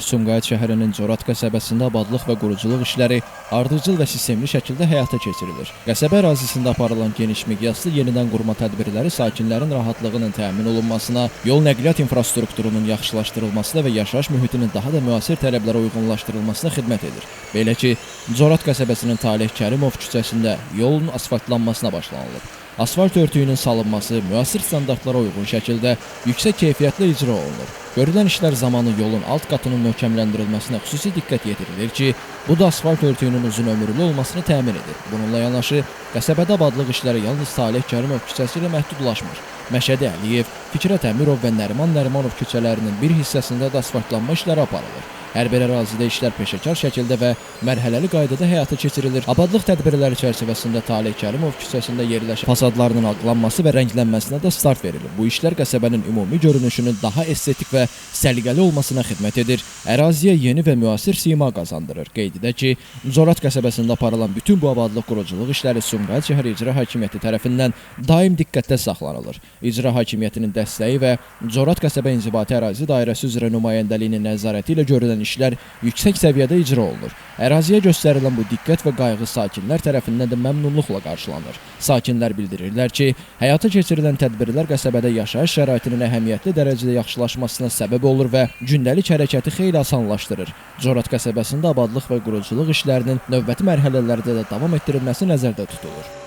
Sumqayıt şəhərinin Corat qəsəbəsində abadlıq və quruculuq işləri ardıcıl və sistemli şəkildə həyata keçirilir. Qəsəbə ərazisində aparılan geniş miqyaslı yenidən qurma tədbirləri sakinlərin rahatlığının təmin olunmasına, yol nəqliyyat infrastrukturunun yaxşılaşdırılmasına və yaşayış mühitinin daha da müasir tələblərə uyğunlaşdırılmasına xidmət edir. Belə ki, Corat qəsəbəsinin Taleh Kərimov küçəsində yolun asfaltlanmasına başlanılıb. Asfalt örtüyünün salınması müasir standartlara uyğun şəkildə yüksək keyfiyyətlə icra olunur. Görülən işlər zamanı yolun alt qatının möhkəmləndirilməsinə xüsusi diqqət yetirilir ki, bu da asfalt örtüyünün uzun ömürlü olmasını təmin edir. Bununla yanaşı, qəsəbədə abadlıq işləri yalnız Taleh Kərimov küçəsi ilə məhdudlaşmır. Məşədi Əliyev, Fikrət Əmirov və Nəriman Nərimanov küçələrinin bir hissəsində də asfaltlanma işləri aparılır. Hər bir ərazidə işlər peşəkar şəkildə və mərhələli qaydada həyata keçirilir. Abadlıq tədbirləri çərçivəsində Taleh Kərimov küçəsində yerləşən fasadlarının ağlanması və rənglənməsinə də start verilib. Bu işlər qəsəbənin ümumi görünüşünün daha estetik və səliqəli olmasına xidmət edir. Əraziyə yeni və müasir sima qazandırır. Qeyd edək ki, Corat qəsəbəsində aparılan bütün bu abadlıq quruculuq işləri Sumqayıt şəhər İcra Hakimiyyəti tərəfindən daim diqqətdə saxlanılır. İcra Hakimiyyətinin dəstəyi və Corat qəsəbə inzibati ərazi dairəsi üzrə nümayəndəliyinin nəzarəti ilə görülən işlər yüksək səviyyədə icra olunur. Əraziyə göstərilən bu diqqət və qayğı sakinlər tərəfindən də məmnunluqla qarşılanır. Sakinlər bildirirlər ki, həyata keçirilən tədbirlər qəsəbədə yaşayış şəraitinin əhəmiyyətli dərəcədə yaxşılaşmasına səbəb olur və gündəlik hərəkəti xeyli asanlaşdırır. Corat qəsəbəsində abadlıq və quruculuq işlərinin növbəti mərhələlərdə də davam etdirilməsi nəzərdə tutulur.